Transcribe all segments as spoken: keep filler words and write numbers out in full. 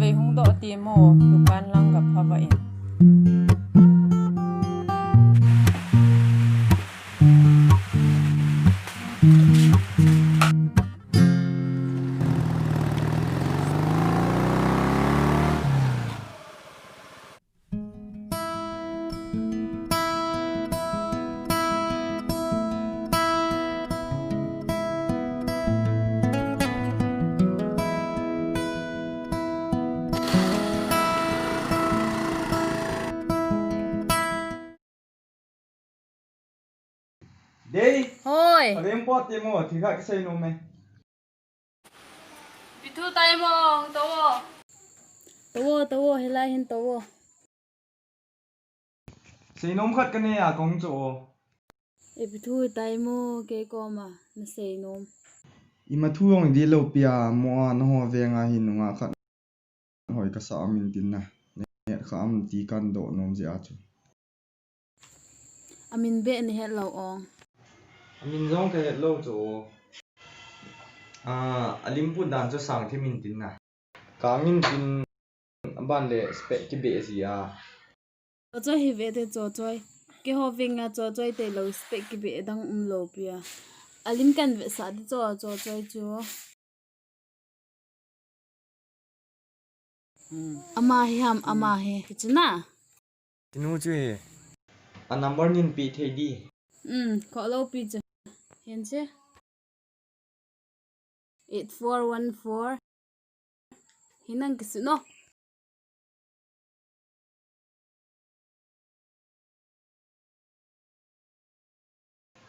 Hung doh ti mo, dukan lang ka pha va in. Dei. Hoi. Aveng pot ti mo, thil khat kasei nom e. Ipi thu tai mo, to o. To o, to o, hilai hin to o. Seinom khat kanei a kong cho o. Ipi thu tai mo, kei koma nasei nom. Ima thu jong idi lou pia mo a, naho venga hin nungah khat hoi kasa amin tin na. Nahet kha am ti kadoh nom jeh a chu. Amin beh nahet lou o. Amin jong kahet lou chu o. Ah, alim put dan chu Sangthim in tin na. Kang in tin, aban le spec kibeh ji a. Chochoi hi ve te Chochoi. Keiho venga Chochoi tailou spec kibeh dang umlou pia. Alim kan vetsah te cho Chochoi chu. Ama hi ham, ama hi. Kichu na. Kinu chu hi. A number nin pe thei di. Um, kholou pi chu. Hin che. Eight four one four. Hinang kisu no.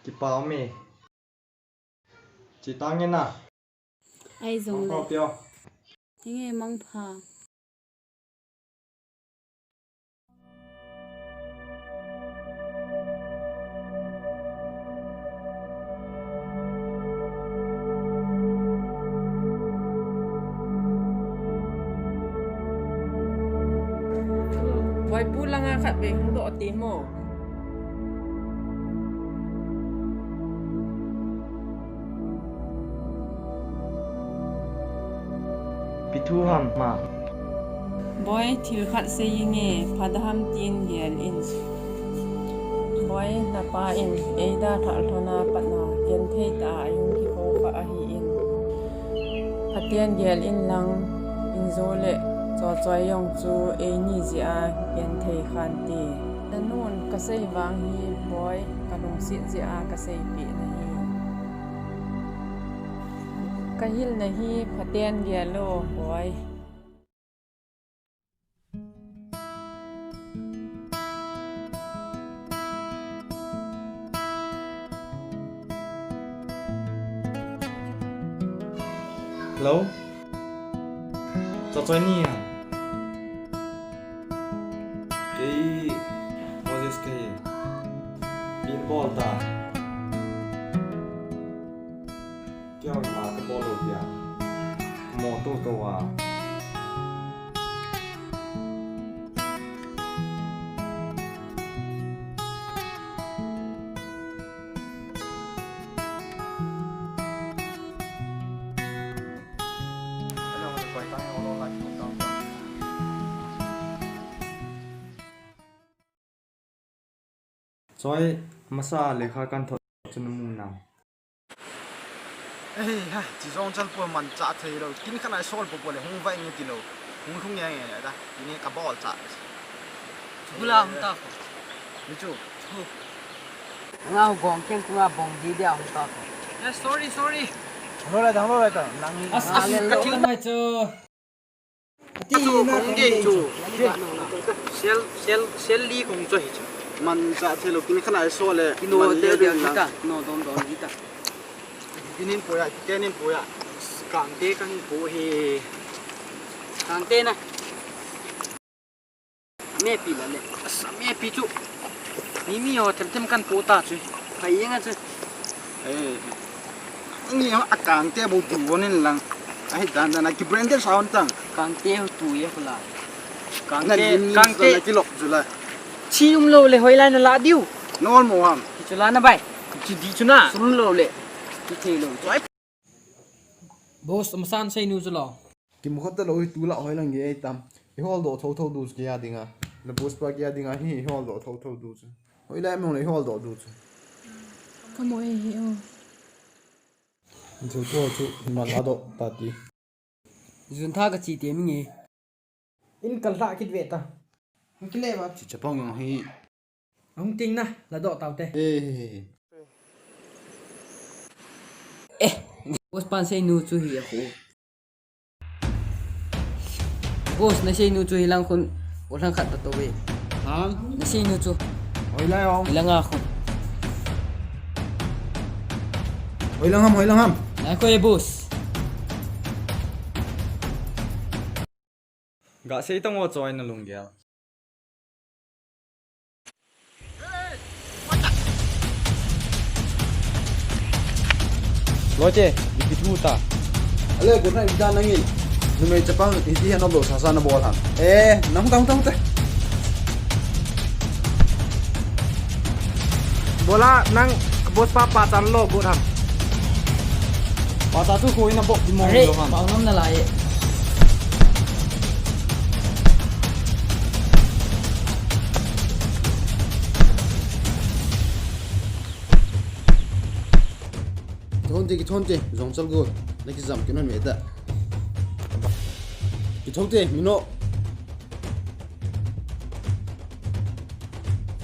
Kipa um e. Chi tang e na. Ai jong le. Mangpha pia. Hinge mangpha. Boipu langa khat vei hung doh ti mo. Ipi thu ham ma. Boi, thil khat sei inge, pha da ham tin gel in. Boi, napa in eida thal thona patna genthei tah a hung kikho kha ahi in. Phaten gel in lang, in jo le Chochoi jong chu eini jeh a genthei khan ti. Nanun kasei vang hi, Boi, kalungset jeh a kaseipeh nahi. Kahil nahi, phaten gel o, Boi. Hello? Chochoi ni a. Kei Moses kahi. Ipi nabol ta. Kei ma kabol lou dia. Mo to to a. Choi, masa lekha kan thot chu namu nam? Ei, ha, chi jong chal po, manchah thei lou. Kin khat a isol popo le hung vai nge ti lou. Hung lhung nge nge da. Kin kabol cha. Bula hung ta ko. Ni chu. Nga gong ken kunga bong di dia hung ta ko. Eh, sorry, sorry. Dang lou lai, dang lou lai ta. Nang as, as, ka thil mai chu. Ati chu na kong gei chu. Sel, sel, sel li kong chu hi chu. Manchah thei lou, kin khat a isol le. Kino man de le de lang. Kita, no don don kita. Kin in po ya, kin in po ya. Kangte kan po hi. Kangte na. Mepi la le. Asa mepi chu. Mi mi ho them them kan po ta chu. Phai jeng a chu. Eh. Ni ho a Kangte bou du won in lang. Ahi dan dan a ki branded sound tang. Kangte ho tu ye ko la. Kangte, Kangte. Kilok chu la. Chi um lou le hoilai na la diu. Nol mo ham. Ki chu la na bai. Chi di chu na. Sum lou le. Ki thei lou. Boss, masan sei nu chu lo. Kimu khat talou hi tulai hoilang gei tam. Iholdoh thotho diu chu kei a dinga. Na boss pa kei a dinga hi iholdoh thotho diu chu. Hoilai mong le iholdoh diu chu. Kamo e hi o. Chu chu chu himan ladoh ta ti. Jun tha ka chi te mi nge. In kal hla kit ve ta. Hung kile ba. Chi chapang jong hi. Hung ting na, ladoh tau te. Eh. Eh, boss pan seinu chu hi a khu. Boss, na seinu chu hilang khun, u lang khat ta to ve. Ha? Na seinu chu. Hoilai o. Hilang a khun. Hoilang ham, hoilang ham. Lai ko e, boss. Ga sei tang o, choi na lunggel. Loi te, ipi thu ta. Ale, ko na ida nangin. Numei chapang, iti han lo sa sa na bol ham. Eh, nang tang tang te. Bola, nang boss pa pa chan lo, good ham. Pa ta tu ko ina bok di mo. Are, lo ham. Pa ngam na lai. Kithon te, kithon te, jong chal go. Na kijam kinon me ta. Kithon te, mino.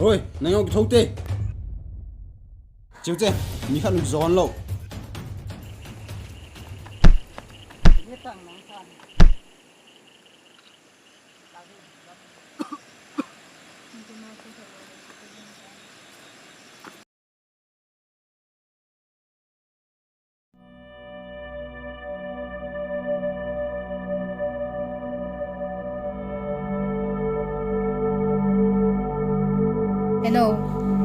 Hoi, nang jong kithon te. Chiu che, mi khat nu jon lo. Hello,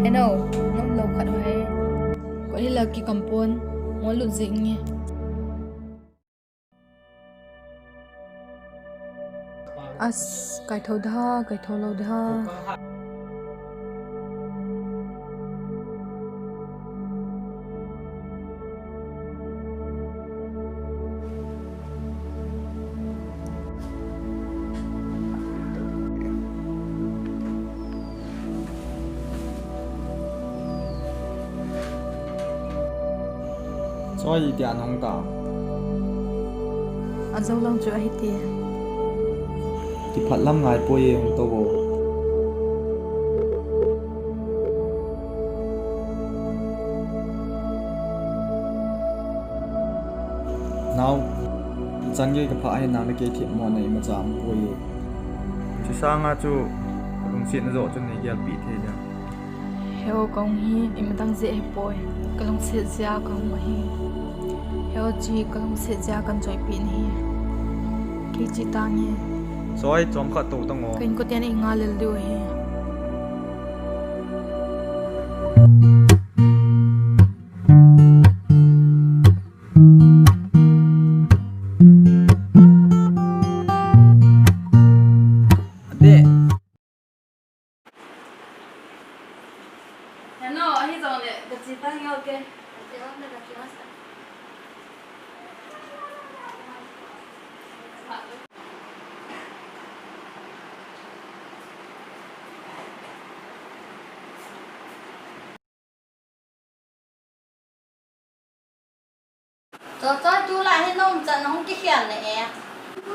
hello, nom lo khat ho he. Ko hi la ki kampon, mo lut jing nge. As, kai tho da, kai tho lo da. Choi, iti a nahung ta. Ajou lang chu ahi ti. Kiphat lam ngai poi e, hung tou vo. Nao, chan gei ka phah ahi nang le kei themmo nei imacha um poi e. Chu sanga chu lungsetna joh chu nei gelpi thei dia. Heo, ka hung hi imadang jeh ahi poi. Ka lungset jeh a ka hung ahi. Heo, chi ka lungset jeh a kan choipi nahi. Kei chi tange. Choi, chom khat tou tang o. Ka inkoten i nga lel diu ahi. Ade. Hello, ahi jongle, ka chi tange, okay. Cho cho, tulai hi na umchan na hung kikhel na e.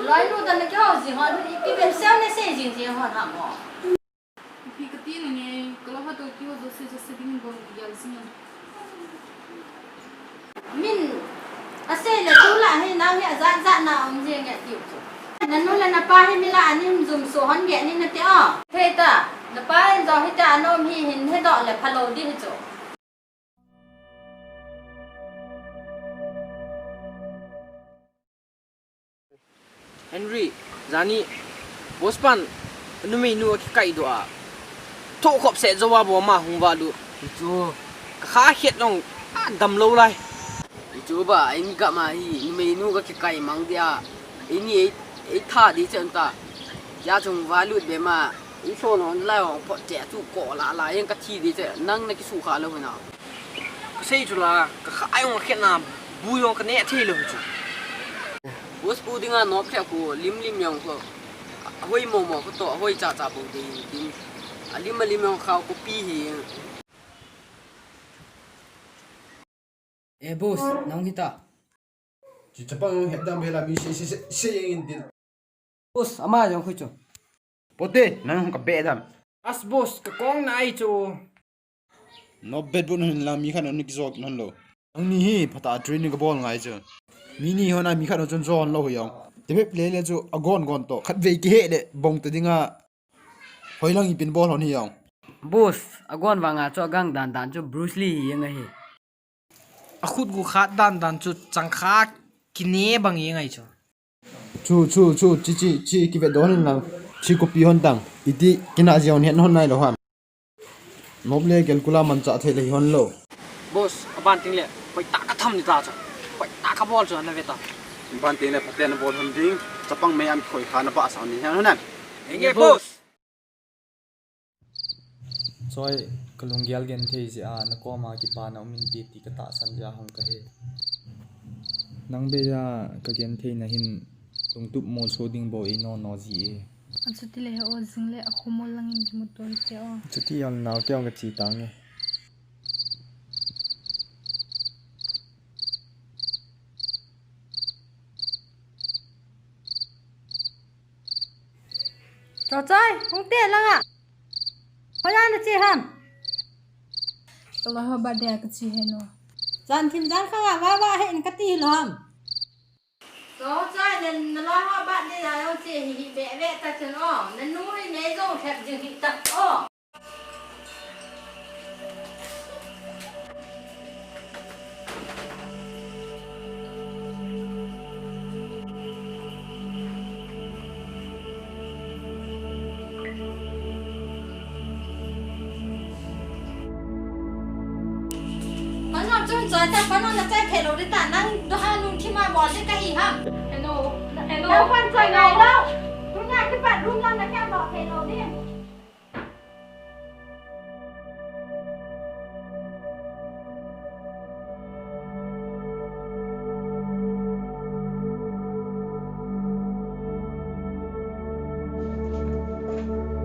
Loinu dan na kihou jing hon, ipi bep sel na sei jing jing hon ham o. Ipi kati nange, ka lou hatu kihou jouse jouse ding bol gel jing e. Min asei le tulai hi nang hi ajat jat na um jing e tiu chu. Nanu le napa hi mi lah a nin jumso hon geh nin nate o. Thei ta, napa in jong hitia ana um hi hin hedoh le phalou ding hi chu. Henry, jani, boss pan, numeinu akikai doh a. Thoh khop seh jou a bom a hung valut. Hichu. Ka kha het jong, a damlou lai. Hichu ba, in gam a hi, numeinu ka kikai mang dia. Ini ei, ei tha di chen ta. Tia chung valut be ma. I thon hon lai hong phot che chu ko la la, eng ka thi di che, nang na kisukha lou hina. Ka sei chu la, ka kha ai hong khet na, bu jong ka neh thei lou chu. Boss pu dinga nop lheh khu lim lim jong khu. Ahoi mo mo khu toh, ahoi cha cha bou ding tin. Alim alim jong khu copy hi. Eh, boss, nang hita. Chi chapang het dam bela mi se se se se jeng in tin. Boss, ama jong khu chu. Pote, nang hung ka be dam. As boss, ka kong nai chu. Nop bet bu nun la mi khat nun kijok nun lo. Nangni hi phatah a training kabol ngai chu. Mi ni hon a mi khat nun chun jon lo hi jong. Te bep le le chu agon gon toh. Khatvei kihe le bong te dinga. Hoilang ipin bol hon hi jong. Boss, agon vanga chu agang dan dan chu Bruce Lee hi jeng ahi. Akhut gu khat dan dan chu changkha kine bang jeng ahi chu. Chu, chu, chu, chi, chi, chi, kive don in lang. Chi copy hon tang. Iti, kina ji hon het hon nai lo ham. Nop le gel kula mancha thei le hi hon lo. Boss, aban ting le, koi ta ka tham ni ta cha. Koi ta ka bol chu na ve ta. Aban ting le, phaten na bol hon ding. Chapang me am koi kha na ba sa ni hon hon. Enge, boss. Choi, ka lunggel genthei jeh a, na koma kipana um inte ti ka tahsan jeh a hung ka hi. Nang bei a ka genthei na hin lungtup molso ding bou ei nono ji e. Achuti le he o jing le a khumol lang in kimuto hite o. Chuti jong nao te jong ka chi tange. Chochoi, hung te langa. Hoiya na che ham? Ka loi ho birthday a ka che heno. Jan thim jan khanga vava hen ka ti lom. Chochoi, na, na loi ho birthday a jong che hi hi ve ve ta chun o. Na nu hi nei jong thep jing hi ta o. Pano chung choi ta, pano na chai thei lou di ta, nang do ha lungthim a bol di ka hi ham. Hello. Hello. Nang pan choi ngai lou. Tuna kipat room lang na kya bol thei lou di.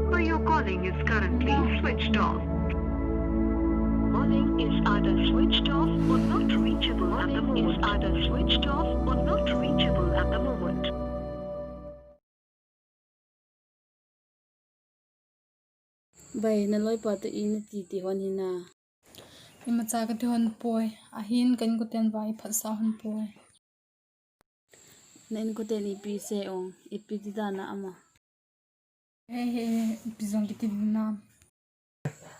Who you're calling is currently switched off. Calling is either switched off or not reachable at the moment. Calling is either switched off or not reachable at the moment. Bai, na loipa toh ina ti ti hon hina. Imacha ka ti hon poi. Ahin ka inkoten vang i phatsah hon poi. Na inkoten ipi sei ong, ipi ti dan a ama. He, he, ipi jong kiti dinam.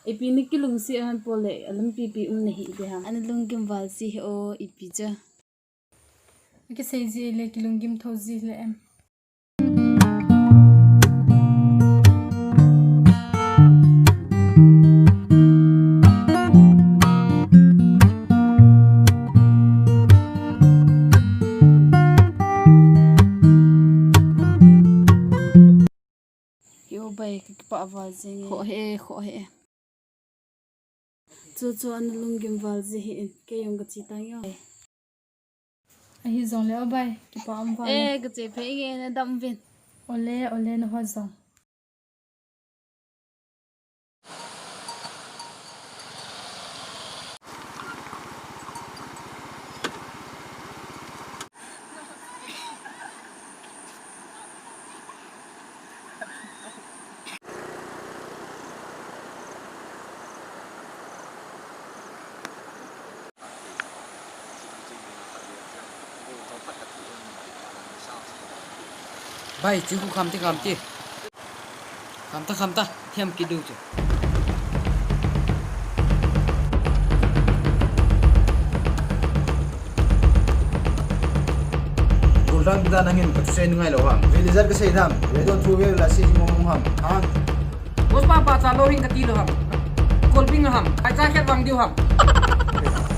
Ipi na kilungset hon pole, alampi pi um na hi be ham. Ana lunggim val ji hi o, ipi cha. Akisei ji le kilunggim tho ji le em. Yo bai, ka kipah val jing e. Kho he, kho he. Chu chu ana lunggim val ji hi in, kei jong ka che tang yo. Ahi jongle o bai, kipah um val. Eh, ka che phei nge, na dam vin. Ole, ole, na ho jong. Bai, chi khu kham ti, kham ti. Kham ta, kham ta. Thiam kit diu chu. Goldang dan angin ka thusei ngai lou ham. Vele jat ka sei dam. Ve don thu ve la si mo mo ham. Ha? Boss pa pa cha lou hing ka ti lou ham. Kolbing ham. Ai cha khet vang diu ham.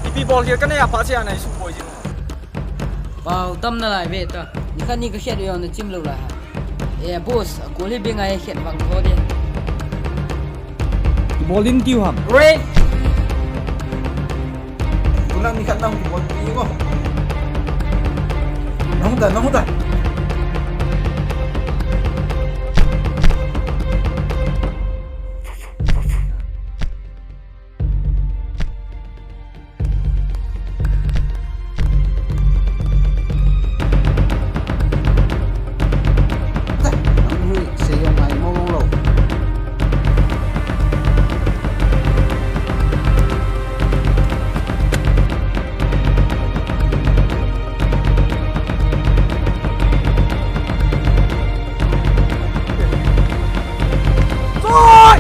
Ipi bol hial ka nei a pa sia nai su poi jing. Pau tam nalai ve ta. Nikhat ni ka khet ve na chim lou lai ha. Eh, boss, a kol hi bing ai khet vang tho di. Bol in tiu ham. Re. Kulang nikhat nang bol tiu ngo. Nang ta, nang ta. Oi!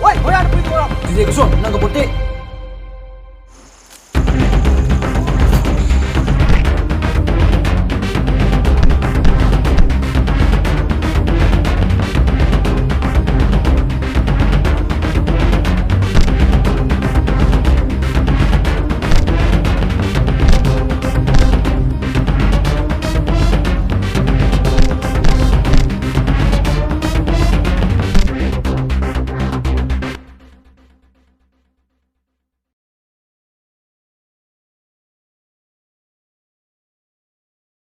Oi, hoiya napui ko? Tide ka son, nang ka bote.